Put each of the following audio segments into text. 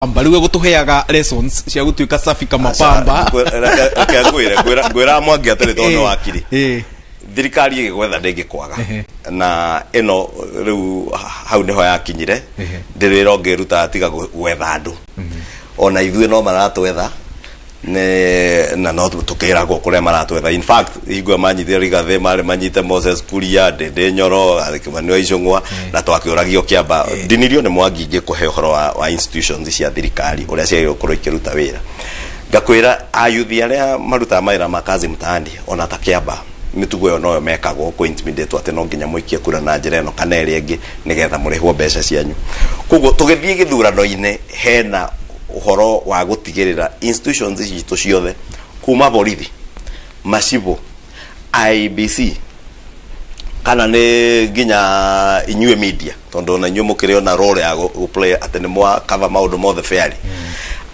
Pamba rĩu egũtũheaga lessons cia gũtuĩka safi kama pamba. Reke ngwĩre, ngwĩra Mwangi atĩrĩ, tondũ nĩ wakiri, thirikari ĩgĩgwetha ndĩngĩkwaga. Na ĩno rĩu hau nĩho yakinyire. Ndĩ wĩra ũngĩruta tiga gwetha andũ. Ona ithuĩ no maratwetha na no tũkĩragwo kũrĩa maratwetha. In fact, hingo ĩyo manyitire Rigathĩ, marĩ manyite Moses Kuria, Ndĩndĩ Nyoro, Kĩmani wa Icũng'wa, na twakĩũragio kĩamba ndinirio nĩ Mwangi. Ngĩkũhe ũhoro wa institutions cia thirikari, ũrĩa ciagĩrĩirwo gũkorwo ikĩruta wĩra, ngakwĩra ayuthi arĩa marutaga mawĩra ma kazi mtaani, ona ta kĩamba, mĩtugo ĩyo noyo mekagwo kũ intimidate atĩ no nginya mũikie kura na njĩra ĩno kana ĩrĩa ĩngĩ nĩgetha mũrĩhwo mbeca cianyu. Koguo tũgĩthiĩ gĩthurano-inĩ hena ũhoro wa gũtigĩrĩra institutions citũ ciothe, kuma borithi, macibũ, IEBC, kana nĩ nginya inyuĩ media, tondũ ona inyuĩ mũkĩrĩ ona role ya gũ play atĩ nĩ mwa cover maũndũ mothe fairly,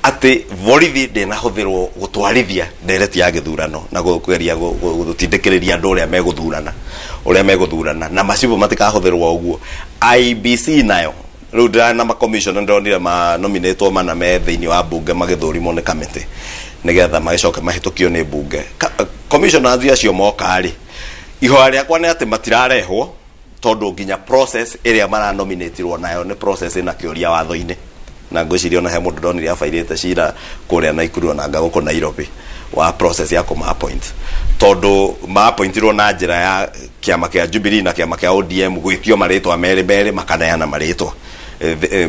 atĩ borithi ndĩnahũthĩrwo gũtwarithia ndereti ya gĩthurano na kũgeria gũtindĩkĩrĩria andũ ũrĩa megũthurana, ũrĩa megũthurana, na macibũ matikahũthĩrwo ũguo. IEBC nayo rĩu ndĩrarĩ na makomishona, ndĩronire ma nominatwo mana me thĩinĩ wa mbunge magĩthũrimwo nĩ kamĩtĩ nĩgetha magĩcoke mahĩtũkio nĩ mbunge. Commissioners acio moka rĩ, ihoya rĩakwa nĩ atĩ matirarehwo, tondũ nginya process ĩrĩa maranominatirwo nayo nĩ process ĩna kĩũria watho-inĩ. Na ngwĩciria ona he mũndũ ndonire abairĩte cira kũrĩa Naikuru, ona anga gũkũ Nairobi, wa process ya kũma appoint, tondũ ma-appointirwo na njĩra ya kĩama kĩa Jubilee na kĩama kĩa ODM gwĩtio marĩtwa merĩ merĩ, makaneana marĩtwa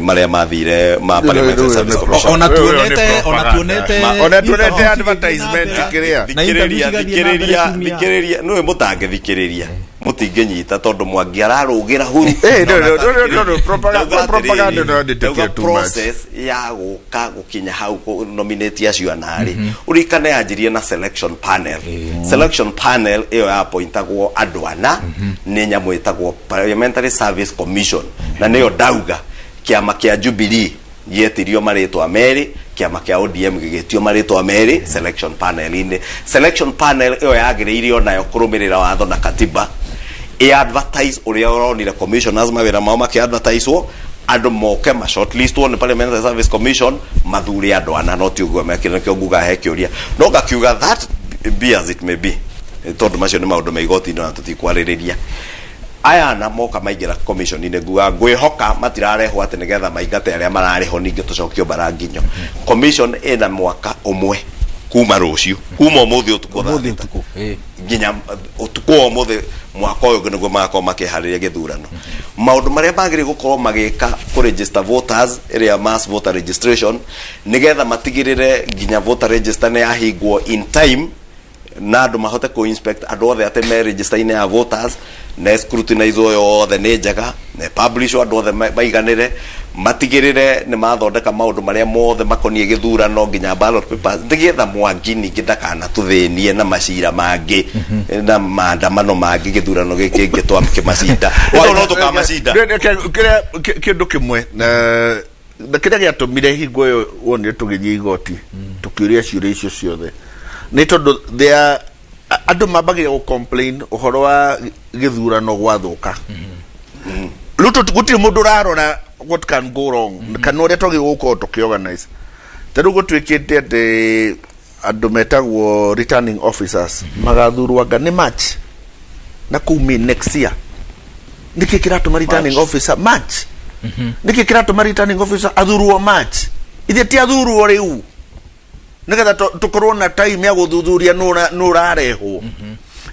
marĩa mathire ma Parliamentary Service Commission. Ona tuonete, ona tuonete. Ona tuonete advertisement kĩrĩa. Na interview Thikĩrĩria. cigathiĩ na mbere Thikĩrĩria. ciumia. Thikĩrĩria, nĩwe mũtangĩthikĩrĩria, mũtingĩnyita, tondũ Mwangi ararũgĩra huru. No, no, no, no, no, propaganda no Ndauga ndĩtĩkie too much. Process ya gũka gũkinya hau kũ nominate acio anarĩ, ũririkane yanjirie na selection panel. Selection panel ĩyo yapointagwo andũ ana nĩ nyamũ ĩtagwo Parliamentary Service Commission, na nĩyo ndauga kĩama kĩa Jubilee gĩetirio marĩtwa merĩ, kĩama kĩa ODM gĩgĩtio marĩtwa merĩ selection panel-inĩ. Selection panel ĩyo yagĩrĩire onayo kũrũmĩrĩra watho na katiba, ĩ advertise ũrĩa ũronire commissioners mawĩra mao makĩ-advertisewo, andũ moke ma shortlistwo nĩ Parliamentary Service Commission, mathure andũ ana. No ti ũguo mekire. Nĩkĩo nguga he kĩũria, no ngakiuga that be as it may be, tondũ macio nĩ maũndũ ma igoti-inĩ na tũtikwarĩrĩria. Aya ana moka maingĩra commission-inĩ, nguga ngwĩhoka matirarehwo atĩ nĩgetha maingate arĩa mararĩho, ningĩ tũcokio mbara nginyo. Commission ĩna mwaka ũmwe kuma rũciũ, kuma ũmũthĩ ũtukũ thaa Ũmũthĩ 6. ũtukũ. Nginya ũtukũ wa ũmũthĩ mwaka ũyũ ũngĩ nĩguo magakorwo makĩharĩria gĩthurano. Maũndũ marĩa magĩrĩire gũkorwo magĩka, kũ register voters, ĩrĩa mass voter registration, nĩgetha matigĩrĩre nginya voter register nĩ yahingwo in time na andũ mahote kũ inspect andũ othe atĩ me register-inĩ ya voters, na scrutinize yothe nĩ njega, na publish andũ othe maiganĩre, matigĩrĩre nĩ mathondeka maũndũ marĩa mothe makoniĩ gĩthurano, nginya ballot papers, nĩgetha Mwangi ningĩ ndakanatũthĩnie na macira mangĩ na maandamano mangĩ gĩthurano gĩkĩ kĩngĩ twakĩmacinda, tondũ no tũkamacinda. Kĩrĩa kĩndũ kĩmwe na kĩrĩa gĩatũmire hingo ĩyo wonire tũgĩthiĩ igoti tũkĩũria ciũria icio ciothe nĩ tondũ there andũ mambagĩria gũ complain ũhoro wa gĩthurano gwathũka. Rĩu gũtirĩ mũndũ ũrarora what can go wrong kana ũrĩa twagĩrĩirwo gũkorwo tũkĩorganize. Ta rĩu gũtuĩkĩte atĩ andũ metagwo returning officers magathurwo anga nĩ March na kũu May next year. Nĩkĩ kĩratũma returning officer March? Nĩkĩ kĩratũma returning officer athurwo March? Ithe ti athurwo rĩu nĩgetha tũkorwo na time ya gũthuthuria nũ ũrarehwo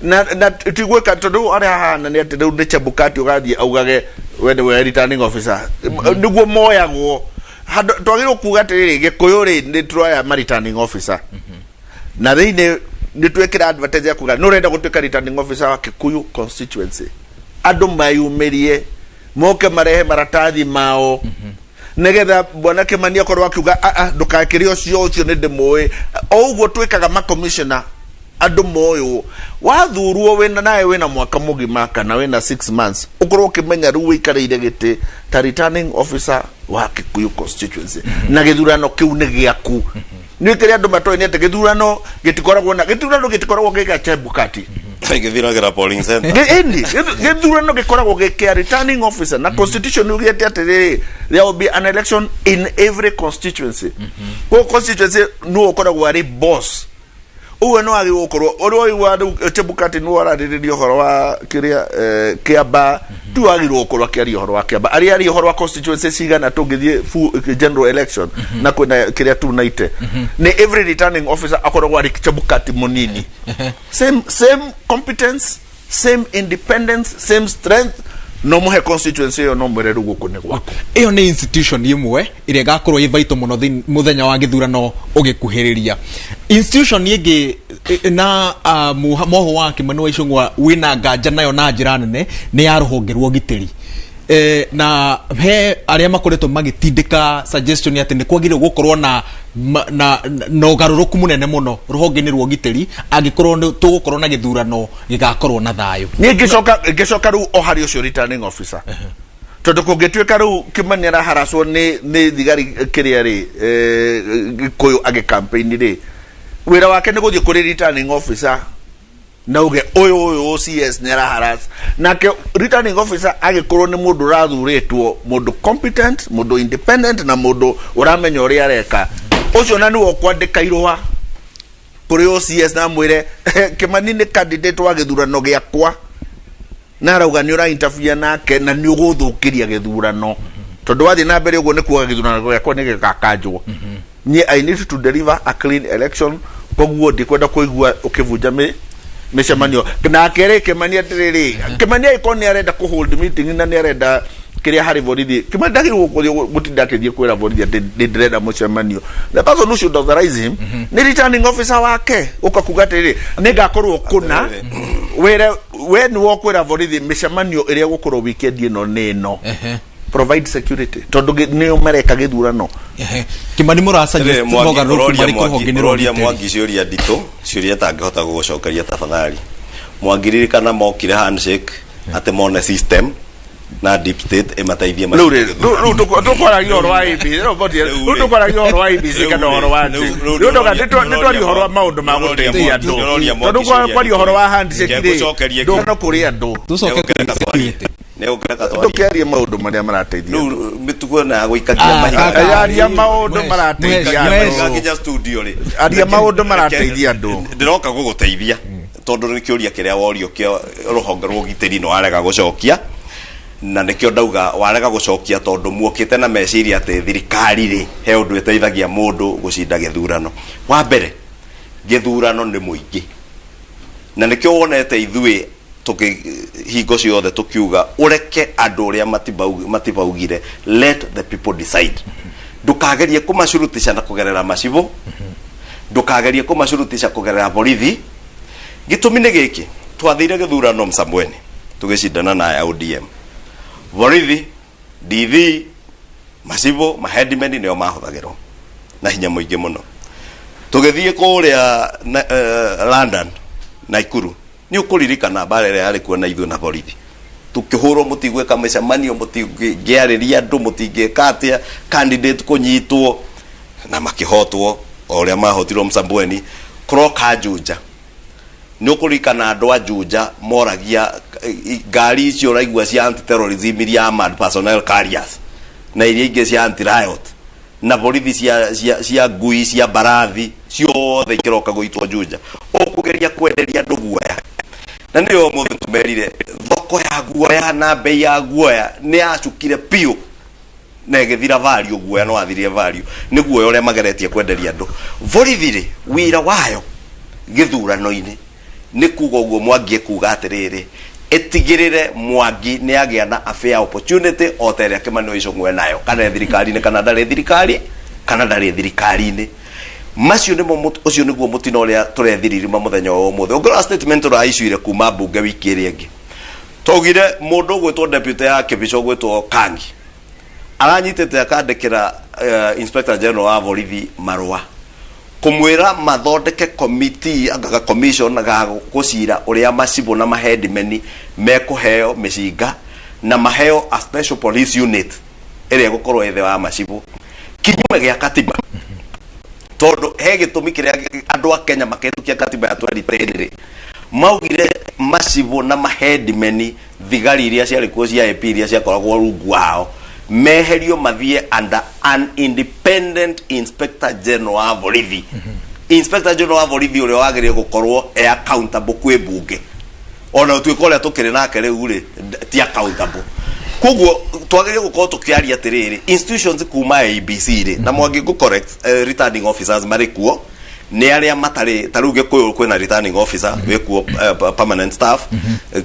na ti gwĩka, tondũ arĩa hahana nĩ atĩ rĩu nĩ Chebukati ũgathiĩ augage we nĩwe returning officer, nĩguo moyagwo handũ. Twagĩrĩirwo kuga atĩrĩrĩ, Gĩkũyũ rĩ, nĩ turoya ma returning officer, na thĩinĩ nĩ twekĩra advertise ya kuga nĩ ũrenda gũtuĩka returning officer wa Kikuyu constituency, andũ mayumĩrie moke marehe maratathi mao, nigetha bwana Kimani akorwo akiuga, "Ah, ah, ndũgakĩre ũcio, ũcio nĩ ndĩmũĩ." O ũguo twĩkaga ma commissioner, andũ moywo wathurwo wĩna nawe wĩna mwaka mũgima kana wĩna 6 months, ũkorwo ũkĩmenya rĩu wĩikarĩire gĩtĩ ta returning officer wa Kikuyu constituency, na gĩthurano kĩu nĩ gĩaku. Nĩ kĩrĩa andũ matoĩ nĩ atĩ gĩthurano gĩtikoragwo na gĩthurano gĩtikoragwo gĩ gĩa Chebukati. Gĩthiragĩra polling center. Ĩni gĩthurano gĩkoragwo gĩ kĩa returning officer, na constitution yugĩte atĩrĩrĩ, there will be an election in every constituency. Koguo constituency nĩwe ũkoragwo arĩ boss. Ũguo nĩ wagĩrĩirwo gũkorwo ũrĩa ũigua rĩu Chebukati nĩwe ararĩrĩria ũhoro wa kĩrĩa Kĩamba tu wagĩrĩirwo gũkorwo akĩaria ũhoro wa Kĩamba, arĩa aria ũhoro wa constituency cigana tũngĩthiĩ general election na kwĩna kĩrĩa 290, nĩ every returning officer akoragwo arĩ Chebukati mũnini. Same competence, same independence, same strength, no mũhe constituency ĩyo, no mwĩre rĩu gũkũ nĩ gwaku. Ĩyo nĩ institution ĩmwe ĩrĩa ĩgakorwo ĩ vital mũno mũthenya wa gĩthurano ũgĩkuhĩrĩria. Institution ĩngĩ na moho wa Kimani wa Ichung'wa wĩna nganja nayo na njĩra nene nĩ ya rũhonge rwa ũgitĩri. Na he arĩa makoretwo magĩtindĩka suggestion atĩ nĩ kwagĩrĩirwo gũkorwo na ũgarũrũku mũnene mũno rũhonge-inĩ rwa ũgitĩri angĩkorwo nĩ tũgũkorwo na gĩthurano gĩgakorwo na thayũ. Niĩ ngĩcoka rĩu o harĩ ũcio returning officer, tondũ kũngĩtuĩka rĩu Kimani araharacwo nĩ thigari kĩrĩa rĩ, Gĩkũyũ agĩ campaign rĩ, wĩra wake nĩ gũthiĩ kũrĩ returning officer na uge ũyũ OCS nĩ araharas. Nake returning officer agĩkorwo nĩ mũndũ ũrathurĩtwo, mũndũ competent, mũndũ independent na mũndũ ũramenya ũrĩa areka, ũcio na nĩwe ũkwandĩka irũa kũrĩ OCS na mwĩre Kimani nĩ candidate wa gĩthurano gĩakwa na arauga nĩ ũra interfere nake na nĩ ũgũthũkĩria gĩthurano, tondũ wathiĩ na mbere ũguo nĩ kuga gĩthurano gĩakwa nĩ gĩgakanjwo. Niĩ I need to deliver a clean election, koguo ndikwenda kũigua ũkĩvunja mĩcemanio. Nake rĩ Kimani atĩrĩrĩ, Kimani angĩkorwo nĩ arenda kũ hold meeting na nĩ arenda kĩrĩa harĩ borithi, Kimani ndagĩrĩirwo gũthiĩ gũtinda akĩthiĩ kwĩra borithi atĩ nĩ ndĩrenda mũcemanio. The person who should authorize him nĩ returning officer wake, ũka kuga atĩrĩrĩ, nĩ ngakorwo kũna wĩre we nĩwe ũkwĩra borithi mĩcemanio ĩrĩa ĩgũkorwo weekend ĩno nĩ ĩno. Provide security, tondũ nĩo mareka gĩthurano. Kimani, mũra suggest mogarũrũku marĩkũ rũhonge-inĩ rwa Ũroria ũgitĩri? Mwangi ciũria nditũ, ciũria tangĩhota gũgũcokeria. Tafadhali Mwangi, ririkana mokire handshake atĩ mone system na deep state ĩmateithie Rĩu rĩ macinde gĩthurano. Rĩu tũkwaragia ũhoro wa IEBC, rĩu tũkwaragia ũhoro wa IEBC kana ũhoro wa Rĩu rĩu ndoga nĩ twaria ũhoro wa maũndũ ma gũteithia andũ, tondũ kwaria ũhoro wa handshake rĩ, Ngegũcokeria. ndũno kũrĩ andũ. Tũcoke kũrĩ security. Nĩgũkĩreka twarie. Ndũkĩarie maũndũ marĩa marateithia andũ. Rĩu mĩtugo ĩno ya gũikagia Ah, mahiga kaka. Aria maũndũ marateithia Mwesh. andũ. Nginya studio rĩ. Aria maũndũ marateithia andũ. Ndĩroka gũgũteithia tondũ nĩ kĩũria kĩrĩa worio kĩa rũhonge rwa ũgitĩri no warega gũcokia, na nĩkĩo ndauga warega gũcokia tondũ muokĩte na meciria atĩ thirikari rĩ he ũndũ ĩteithagia mũndũ gũcinda gĩthurano. Wa mbere, gĩthurano nĩ mũingĩ, na nĩkĩo wonete ithuĩ tũkĩ hingo ciothe tũkiuga ũreke andũ ũrĩa matibaugire, let the people decide. Ndũkagerie kũmacurutisha na kũgerera macibũ, ndũkagerie kũmacurutisha kũgerera borithi. Gĩtũmi nĩ gĩkĩ: twathire gĩthurano Msambweni tũgĩcindana na ODM, borithi, DV, macibũ, maheadmen nĩo mahũthagĩrwo na hinya mũingĩ mũno. Tũgĩthiĩ kũrĩa London, Naikuru, nĩ ũkũririkana mbara ĩrĩa yarĩ kuo na ithuĩ na borithi, tukĩhũrwo, mũtigwĩka mĩcemanio, mũtingĩarĩria andũ, mũtingĩka atĩa, candidate kũnyitwo na makĩhotwo o ũrĩa mahotirwo Msambweni. Kũroka Juja, nĩ ũkũririkana andũ a Juja moragia ngari icio ũraigua cia anti terrorism, iria armored personnel carriers na iria ingĩ cia anti riot, na borithi cia ngui, cia mbarathi, ciothe ikĩroka gũitwo Juja, ũkũgeria kwenderia andũ guoya. Na nĩyo ũmũthĩ tũmerire thoko ya guoya na bei ya guoya nĩ yacukire biũ na ĩgĩthira value. Guoya no wathirie value nĩ guoya ũrĩa mageretie kwenderia andũ. Borithi rĩ, wĩra wayo gĩthurano-inĩ nĩ kuga ũguo Mwangi ekuga atĩrĩrĩ, ĩtigĩrĩre Mwangi nĩ agĩa na a fair opportunity o ta ĩrĩa Kimani wa Ichung'wa nayo, kana e thirikari-inĩ kana ndarĩ thirikari, kana ndarĩ thirikari-inĩ. Macio nĩmo ũcio nĩguo mũtino ũrĩa tũrethiririma mũthenya wa ũmũthĩ. Ũngĩrora statement tũraiciire kuma mbunge wiki ĩrĩa ĩngĩ, twaugire mũndũ ũgwĩtwo deputy ya Kibicho ũgwĩtwo Kangi aranyitĩte akandĩkĩra inspector general wa borithi marũa kũmwĩra mathondeke committee anga commission ga gũcira ũrĩa macibũ na maheadmen mekũheo mĩcinga na maheo a special police unit ĩrĩa ĩgũkorwo ĩthe wa macibũ, kinyume gĩa katiba, tondũ he gĩtũmi kĩrĩa andũ a Kenya makĩhĩtũkia katiba ya 2010 rĩ, Maugire macibũ na maheadmeni, thigari iria ciarĩ kuo cia AP, iria ciakoragwo rungu wao, meherio mathiĩ under an independent inspector general wa borithi. Inspector general wa borithi ũrĩa wagĩrĩire gũkorwo e accountable kwĩ mbunge, ona ũtuĩka ũrĩa tũkĩrĩ nake rĩu rĩ ti accountable. Koguo twagĩrĩire gũkorwo tũkĩaria atĩrĩrĩ, institutions kuma IEBC rĩ, na Mwangi ngũ correct, returning officers marĩ kuo nĩ arĩa matarĩ. Ta rĩu Gĩkũyũ kwĩna returning officer wĩkuo, permanent staff.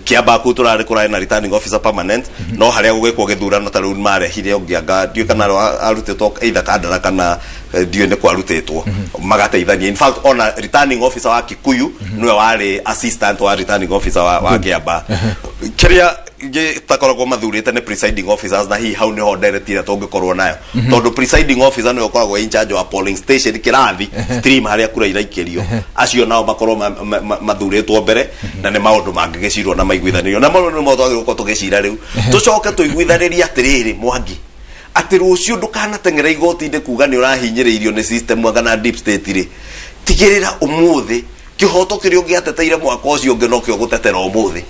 Kĩambaa kũu tũrarĩ kũrarĩ na returning officer permanent, no harĩa gũgĩkwo gĩthurano ta rĩu marehire ũngĩ, anga ndiũĩ kana arutĩtwo either Kandara kana ndiũĩ nĩ kwarutĩtwo, magateithania. In fact, ona returning officer wa Kikuyu nĩwe warĩ assistant wa returning officer wa Kĩambaa. Kĩrĩa gĩtakoragwo mathurĩte nĩ presiding officers, na hihi hau nĩho ndereti ĩrĩa tũngĩkorwo nayo, tondũ presiding officer nĩwe ũkoragwo in charge wa polling station, kĩrathi, stream harĩa kura iraikĩrio. Acio nao makorwo mathurĩtwo mbere, na nĩ maũndũ mangĩgĩcirwo na maiguithanĩrio, na maũndũ nĩmo twagĩrĩirwo gũkorwo tũgĩcira rĩu. Tũcoke tũiguithanĩrie atĩrĩrĩ, Mwangi, atĩ rũciũ ndũkanateng'era igoti-inĩ kuga nĩ ũrahinyĩrĩirio nĩ system kana deep state rĩ. Tigĩrĩra ũmũthĩ kĩhoto kĩrĩa ũngĩateteire mwaka ũcio ũngĩ nokĩo gũtetera ũmũthĩ,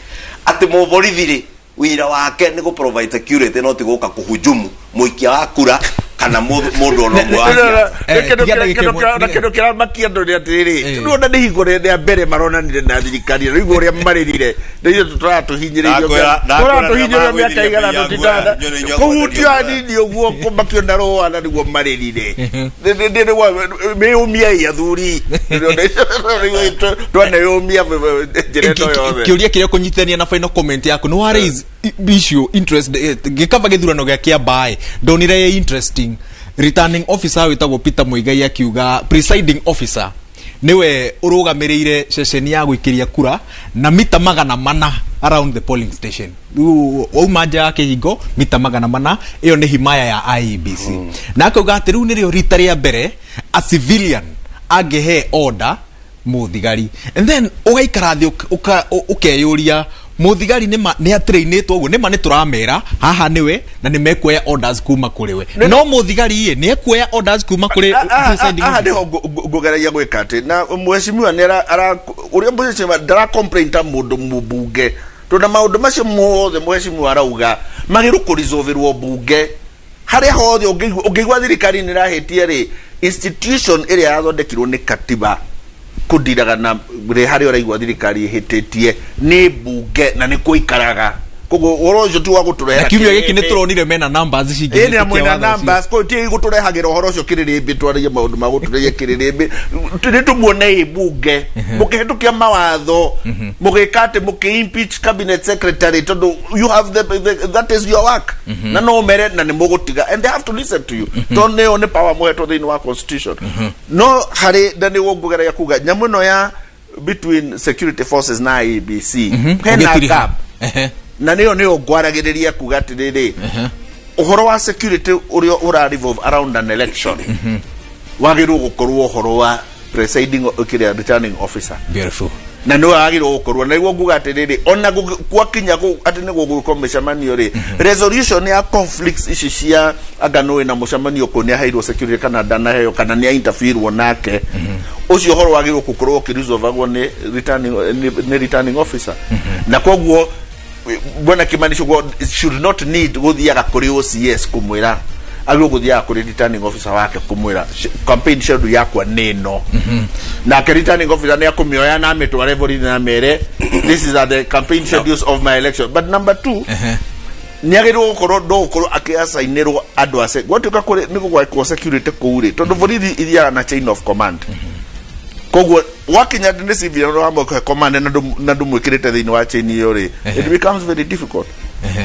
atĩ mũborithi rĩ, wĩra wake nĩ gũ provide security, no ti gũka kũhujumu mũikia wa kura kana mũndũ ona ũmwe wa siasa. Tiga ndagĩka ĩmwe. Na kĩndũ kĩramakia andũ nĩ atĩrĩrĩ, nĩwona nĩ hingo rĩa mbere maronanire na thirikari, na rĩu ũrĩa marĩrire nĩ ithuĩ tũratũhinyĩrĩirio. Ndakwĩra Tũratũhinyĩrĩrio mĩaka nĩmagũithirie igana mbia tũtitanda nguoya, inyuĩ kũhutio inyuĩ hanini ũguo kũmakio na rũa, na nĩguo marĩrire. Mĩyũmiei athuri, twaneyũmia njĩra ĩno yothe. Kĩũria kĩrĩa kũnyitithania na final comment yaku nĩ wa raise issue interest, gĩkaba gĩthurano gĩa Kĩambaa ndonire ĩ interesting. Returning officer wĩtagwo Peter Muigai akiuga presiding officer niwe ũrũgamĩrĩire ceceni ya gũikĩria kura na mita 400 around the polling station. Rĩu wauma nja ya kĩhingo mita 400, ĩyo nĩ himaya ya IEBC. Na akauga atĩ rĩu nĩrĩo rita rĩa mbere a civilian angĩhe order mũthigari. And then ũgaikara thĩ ũkeyũria, mũthigari nĩma nĩ atrainĩtwo ũguo? Nĩma nĩ tũramera haha nĩwe na nĩ mekuoya orders kuma kũrĩ we, no mũthigari ĩ nĩ ekuoya orders kuma kũrĩ presiding Haha officer? nĩho ngũgeragia gwĩka atĩ na mheshimiwa nĩ ũrĩa mheshimiwa ndara complain ta mũndũ mũmbunge, tondũ na maũndũ macio mothe mheshimiwa arauga magĩrĩirwo kũresolverwo mbunge. Harĩa hothe ũngĩigua thirikari nĩ ĩrahĩtia rĩ, institution ĩrĩa yathondekirwo nĩ katiba kũndiraga na rĩ harĩa ũraigua thirikari ĩhĩtĩtie nĩ mbunge, na nĩ kũikaraga. Koguo ũhoro ũcio ti wa gũtũrehera Na kiumia gĩkĩ nĩ kĩrĩndĩ. tũronire mena numbers Ĩĩ, cingĩhĩtũkia nĩ mwena watho ũcio. Numbers ko ti gũtũrehagĩra ũhoro ũcio kĩrĩrĩmbĩ, twaragia maũndũ ma gũtũrehe kĩrĩrĩmbĩ. Nĩ tũmuone ĩ mbunge mũkĩhĩtũkia mawatho, mũgĩka atĩ mũkĩ impeach cabinet secretary, tondũ you have the that is your work, na no mere na nĩ mũgũtiga, and they have to listen to you, tondũ nĩyo nĩ power mũhetwo thĩinĩ wa constitution. No harĩ na nĩ ngũgeragia kuga nyamũ ĩno ya between security forces na IEBC hena Ũgĩtiriha. gap, na nĩyo ngwaragĩrĩria kuga atĩrĩrĩ, ũhoro wa security ũrĩa ũra revolve around an election wagĩrĩirwo gũkorwo ũhoro wa presiding, kĩrĩa, returning officer. Beautiful. Na nĩwe wagĩrĩirwo gũkorwo na nĩguo nguga atĩrĩrĩ, ona gwakinya atĩ nĩ gũgwĩkwo mĩcemanio rĩ, resolution ya conflicts ici cia anga nũĩ na mũcemanio kũ nĩ aheirwo security kana ndanaheo kana nĩ ainterferwo nake, ũcio ũhoro wagĩrĩirwo gũkorwo ũkĩresolvagwo nĩ returning officer. Na koguo bwana Kimani Ichung'wa should not need gũthiaga kũrĩ OCS kũmwĩra, agĩrĩirwo gũthiaga kũrĩ returning officer wake kũmwĩra, "Campaign schedule yakwa nĩ ĩno." Nake returning officer nĩ akũmĩoya na amĩtware borithi na amere, "This is are the campaign schedules of my election." But number two, nĩ agĩrĩirwo gũkorwo no gũkorwo akĩacainĩrwo andũ ace gwatuĩka kũrĩ nĩ gũgwekwo security kũu rĩ, tondũ borithi ithiaga na chain of command. Koguo wakinya atĩ nĩ civilian ũramũhe command na ndũmwĩkĩrĩte thĩinĩ wa chain ĩyo rĩ, it becomes very difficult.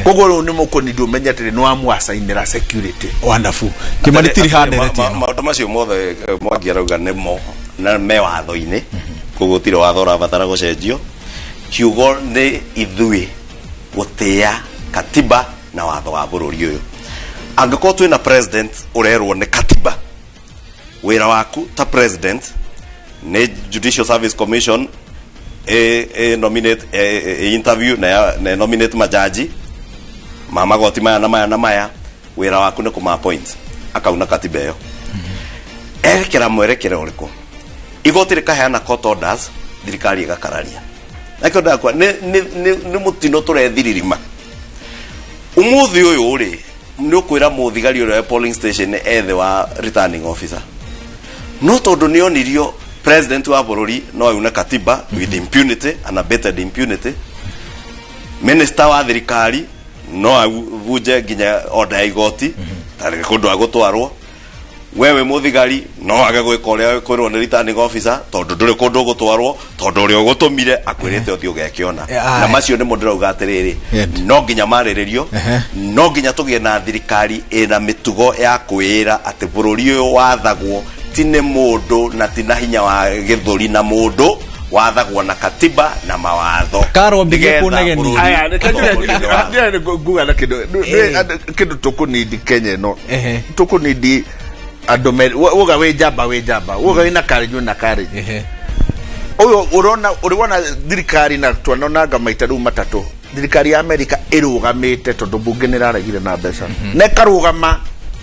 Koguo rĩu nĩ mũkũnindi ũmenye atĩrĩ nĩ wamwacainĩra security. Wonderful. Kimani, tiriha ndereti ĩno. Maũndũ macio mothe Mwangi arauga nĩmo na me watho-inĩ, koguo gũtirĩ watho ũrabatara gũcenjio. Kiugo nĩ ithuĩ gũtĩa katiba na watho wa bũrũri ũyũ. Angĩkorwo twĩna president ũrerwo nĩ katiba wĩra waku ta president nĩ Judicial Service Commission ĩ nominate, ĩ interview na nominate majaji ma magoti maya na maya na maya, wĩra waku nĩ kũma appoint, akauna katiba ĩyo. Erekera mwerekera ũrĩkũ? Igoti rĩkaheana court orders, thirikari ĩgakararia. Nakĩo ndakwa nĩ mũtino tũrethiririma umuthi ũyũ rĩ, nĩ ũkwĩra mũthigari ũrĩa wa polling station ethe wa returning officer, no tondũ nĩ onirio president wa bũrũri no aune katiba with impunity, unabated impunity, minister wa thirikari no avunje nginya order ya igoti tarĩ kũndũ agũtwarwo. Wewe mũthigari no age gwĩka ũrĩa kwĩrwo nĩ returning officer tondũ ndũrĩ kũndũ ũgũtwarwo, tondũ ũrĩa ũgũtũmire akwĩrĩte ũthiĩ ũgekĩona. Na macio nĩmo ndĩrauga atĩrĩrĩ, no nginya marĩrĩrio. No nginya tũgĩe na thirikari ĩna mĩtugo ya kwĩĩra atĩ bũrũri ũyũ wathagwo ti nĩ mũndũ na ti na hinya wa gĩthũri, na mũndũ wathagwo na katiba na mawatho. Karo, ambĩrĩria Nĩgetha kũnegenia. bũrũri Aya, reke ũtongorio nĩ watho. njĩre nguga na kĩndũ tũkũnindi Kenya ĩno. Tũkũnindi andũ woga wĩ njamba, wĩ njamba, woga wĩna courage, wĩna courage. Ũyũ ũrona, ũrĩ wona thirikari na twanonanga maita rĩu matatũ, thirikari ya Amerika ĩrũgamĩte tondũ mbunge nĩ ĩraregire na mbeca na ĩkarũgama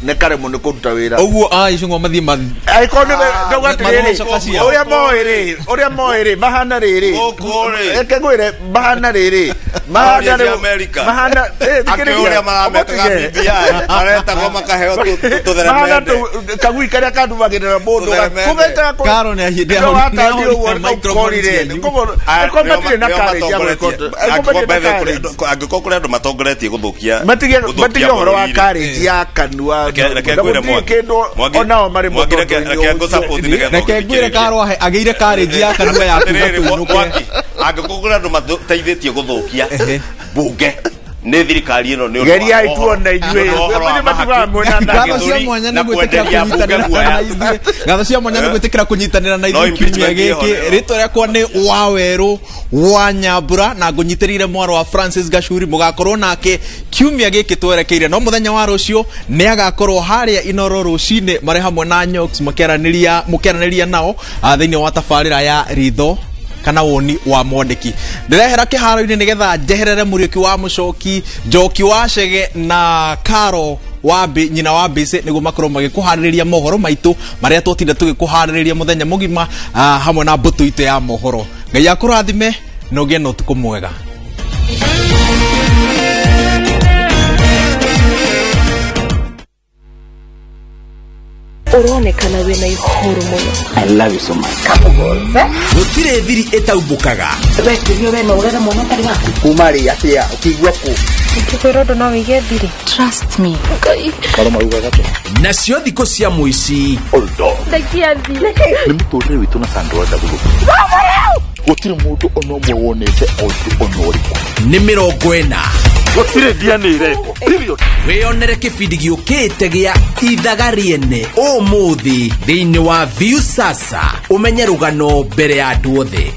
na ĩkaremwo nĩ kũruta wĩra. Ũguo a Icũng'wa mathiĩ Angĩkorwo nĩ ndauga atĩrĩrĩ, mathiĩ ciao. Ũrĩa moĩ rĩ, ũrĩa moĩ rĩ, mahana rĩrĩ. Gũkũ rĩ. Reke ngwĩre, mahana rĩrĩ, mahana Aroria cia rĩu- Amerika. mahana Akĩ thikĩrĩria, ũrĩa maramekaga ũmũtige. BBI maretagwo makaheo Mahana tũtheremende. kagui karĩa kandumagĩrĩra mũndũ Tũtheremende. kũgetaga Karo nĩ ahũrire microphone cianyu. Angĩkorwo matirĩ na courage ya gwĩka ũndũ- angĩkorwo matirĩ na courage. Angĩkorwo kũrĩ andũ matongoretie gũthũkia Matige gũthũkia matige ũhoro wa bũrũri-rĩ. courage ya kanua. Reke Na ngwĩre gũtirĩ Mwangi. kĩndũ Mwangi, onao marĩ Mwangi, mũtongoria reke ũcio. ngũsupport nĩgetha Reke ngwĩre, ũgĩthikĩrĩrie. Karo agĩire courage ya kanua ya kuga Atĩrĩrĩ, tũinũke. Mwangi, angĩkorwo kũrĩ andũ mateithĩtie gũthũkia mbunge nĩ thirikari ĩno nĩ ũndũ wa Geriai ũhoro- tuone ithuĩ. nĩ ũndũ wa ũhoro wa Nĩ matugaga mahaki. mwena na Ngatho cia Gĩthũri mwanya na nĩ gwĩtĩkĩra kwenderia mbunge kũnyitanĩra guoya. na ithuĩ. Ngatho cia mwanya nĩ gwĩtĩkĩra kũnyitanĩra na No ithuĩ kiumia impeachment ĩho gĩkĩ. nĩyo. Rĩtwa rĩakwa nĩ Wawerũ wa Nyambura na ngũnyitĩrĩire mwaro wa Francis Gacuri. Mũgakorwo nake kiumia gĩkĩ twerekeire, no mũthenya wa rũciũ nĩ agakorwo harĩa Inoro rũcinĩ marĩ hamwe na Nyox makĩaranĩria, mũkĩaranĩria nao thĩinĩ wa tabarĩra ya ritho kana woni wa mwandĩki. Ndĩrehera kĩharo-inĩ nĩgetha njeherere Mũriũki wa Mũcoki, Njoki wa Cege na Karo wa nyina wa Mbĩcĩ nĩguo makorwo magĩkũharĩrĩria mohoro maitũ marĩa twatinda tũgĩkũharĩrĩria mũthenya mũgima, hamwe na mbũtũ itũ ya mohoro. Ngai akũrathime na ũgĩe na ũtukũ mwega. Ũronekana wĩna ihoru mũno. I love you so much. Gũtirĩ thiri ĩtaumbũkaga. Wetĩrio we no ũrere mwana ũtarĩ waku. Kuma rĩ, atĩa ũkĩigua kũ? Ingĩkwĩra ũndũ no wĩige thiri? Trust me. Ngai. Karo maugaga atĩa? Nacio thikũ cia mũici. Ndaikia thiri. Nĩ mũtũrĩre witũ na Sandra Ndagũrũ, gũtirĩ mũndũ ona ũmwe wonete ũndũ ona ũrĩkũ. Nĩ 40. Gũtirĩ DNA ĩrekwo, period. Wĩyonere kĩbindi gĩũkĩte gĩa Ithaga Rĩene ũmũthĩ thĩinĩ wa Viusasa, ũmenye rũgano mbere ya andũ othe.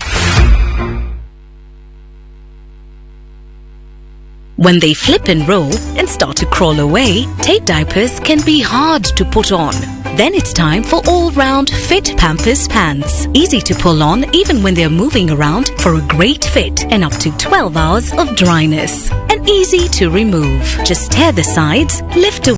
When they flip and roll and start to crawl away, tape diapers can be hard to put on. Then it's time for all-round fit Pampers pants. Easy to pull on even when they're moving around for a great fit and up to 12 hours of dryness. And easy to remove. Just tear the sides, lift away.